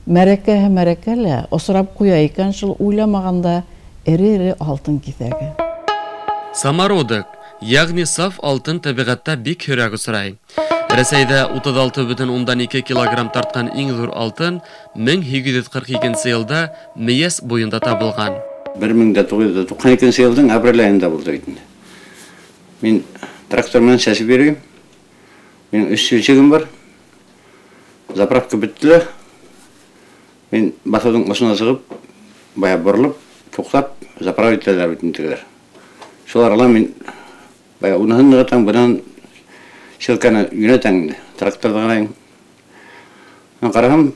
Мәрәкәһе мәрәкә лә, осрап ҡуя икән шул уйламағанда эре-эре алтын киҫәге. Самородок, ягъни саф алтын тәбиғәттә бик һирәк осрай. Рәсәйҙә 36,2 килограмм тартҡан иң ҙур алтын 1842 йылда Мейәс буйында табылған. 1992 йылдың апрель айында булды бит инде. Мин трактор менән сәсеп йөрөйөм. Минең 3 сөлсөгөм бар. Заправка бөттө лә. Мин баҫыуҙың осона сығып, бая боролоп, туҡтап, заправить итәләр бит инде тегеләр. Шул арала мин бая уныһын нығытам, бынан силканы йүнәтәм инде, тракторҙы ҡарайым. Мин ҡараһам,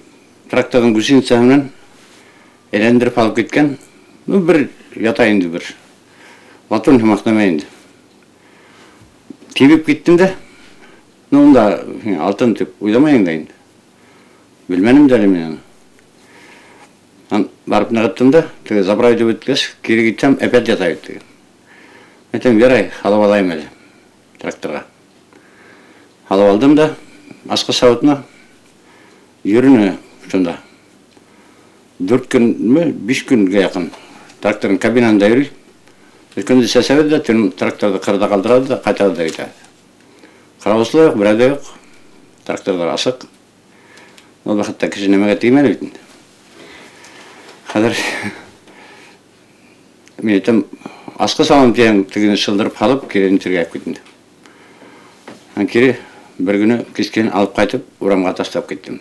тракторҙың гусеницаһы менән әйләндереп алып киткән. Ну, бер ята инде бер. Латун һымаҡ нәмә инде. Тибеп киттем дә. Ну, унда алтын тип уйламайым да инде. Белмәнем дә әле мин аны. Барып нығыттым да, теге заправить итеп бөткәс, кире китсәм, опять ята бит теге. Әйтәм, ярай, һалып алайым әле тракторға. Һалып алдым да, асҡыс сауытына йөрөнө шунда. 4 көнмө, 5 көнгә яҡын тракторҙың кабинаһында йөрөй. Бер көндө сәсәбеҙ ҙә, төн тракторҙы ҡырҙа ҡалдырабыҙ ҙа, ҡайтабыҙ ҙа китәбеҙ. Ҡарауылсы ла юҡ, берәү ҙә юҡ. Тракторҙар асыҡ. Ул ваҡытта кеше нәмәгә теймәне бит инде. Хәҙер мин әйтәм, асҡыс алам тигән тегене шылдырып һалып, кире интергә алып киттем. Һәм кире бер көнө кискен алып ҡайтып, урамға ташлап киттем.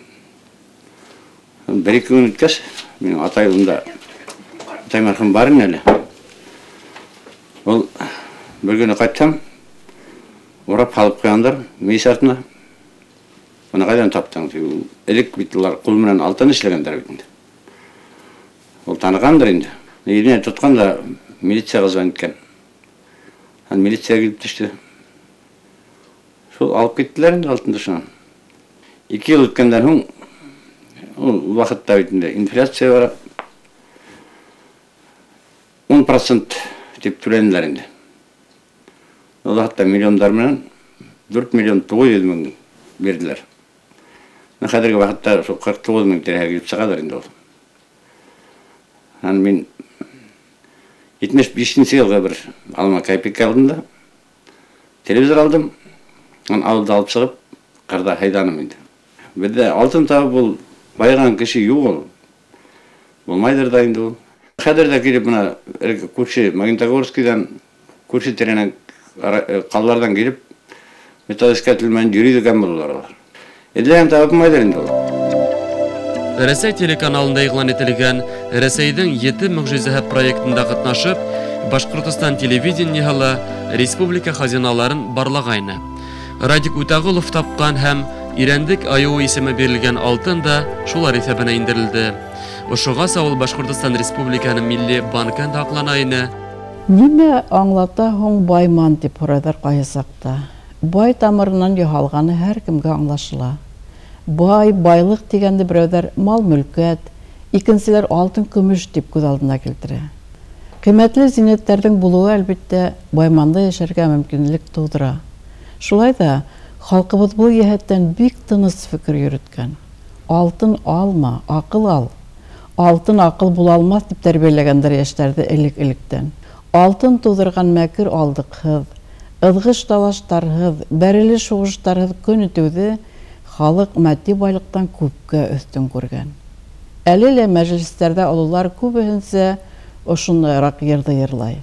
Бер ике көн үткәс, минең атай унда, атай мәрхүм бар ине әле. Ул бер көнө ҡайтһам, урап һалып ҡуйғандар мейес артына. Быны ҡайҙан таптың? Ул элек бит улар ҡул менән алтын эшләгәндәр бит инде. Ул танығандыр инде. Иленә тотҡан да милицияға звонить иткән. Һәм милиция килеп төштө. Шул алып киттеләр инде алтынды шунан. 2 йыл үткәндән һуң, ул ваҡытта бит инде инфляция бара. 10% тип түләнеләр инде. Ул ваҡытта миллиондар менән 4 миллион 900 мең бирҙеләр. Хәҙерге ваҡытта шул 49 мең тирәһе килеп сығалыр инде ул. Һәм мин 75 йылға бер алма копейка алдым да, телевизор алдым. Һәм ауылда алып сығып, ҡырҙа һайҙаным инде. Беҙҙә алтын табып ул байыған кеше юҡ ул. Булмайҙыр ҙа инде ул. Хәҙер ҙә килеп бына күрше Магнитогорскийҙан, күрше тирәнән ҡалаларҙан килеп металлоискатель менән йөрөй икән булалар улар. Эҙләһәң табылмайҙыр инде ул. Рәсәй телеканалында иғлан ителгән Рәсәйҙең 7 мөғжизәһе проектында ҡатнашып, Башҡортостан телевидениеһы ла республика хазиналарын барлағайны. Радик Үтәғолов тапҡан һәм Ирәндек айыуы исеме бирелгән алтын да шулар иҫәбенә индерелде. Ошоғаса ул Башҡортостан Республикаһының Милли банкында һаҡлана ине. Нимә аңлата һуң байман тип һорайҙар ҡайһы саҡта. Бай тамырынан яһалғаны һәр кемгә аңлашыла. Бай, байлыҡ тигәнде берәүҙәр мал-мөлкәт, икенселәр алтын-көмөш тип күҙ алдына килтерә. Ҡиммәтле зинәттәрҙең булыуы әлбиттә байманда йәшәргә мөмкинлек тыуҙыра. Шулай ҙа халҡыбыҙ был йәһәттән бик тыныс фекер йөрөткән. Алтын алма, аҡыл ал. Алтын аҡыл була алмаҫ тип тәрбиәләгәндәр йәштәрҙе элек-электән. Алтын тыуҙырған мәкер алдыҡһыҙ, ыҙғыш-талаштарһыҙ, бәрелеш-һуғыштарһыҙ көн итеүҙе халыҡ матди байлыҡтан күпкә өҫтөн күргән. Әле лә мәжлестәрҙә ололар күбеһенсә ошондайыраҡ йырҙы йырлай.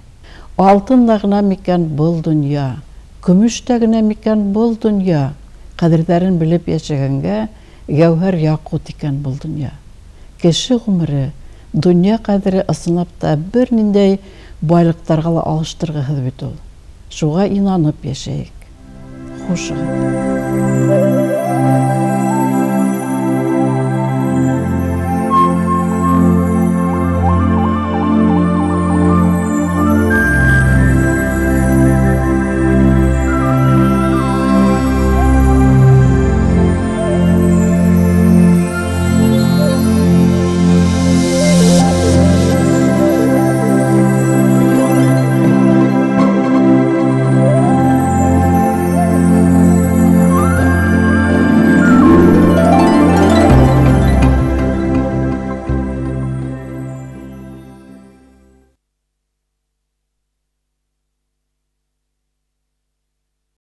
Алтын да ғына микән был донъя, көмөш тә генә микән был донъя, ҡәҙерҙәрен белеп йәшәгәнгә гәүһәр яҡут икән был донъя. Кеше ғүмере, донъя ҡәҙере ысынлап та бер ниндәй байлыҡтарға ла алыштырғыһыҙ бит ул. Шуға инанып йәшәйек. Хушығыҙ.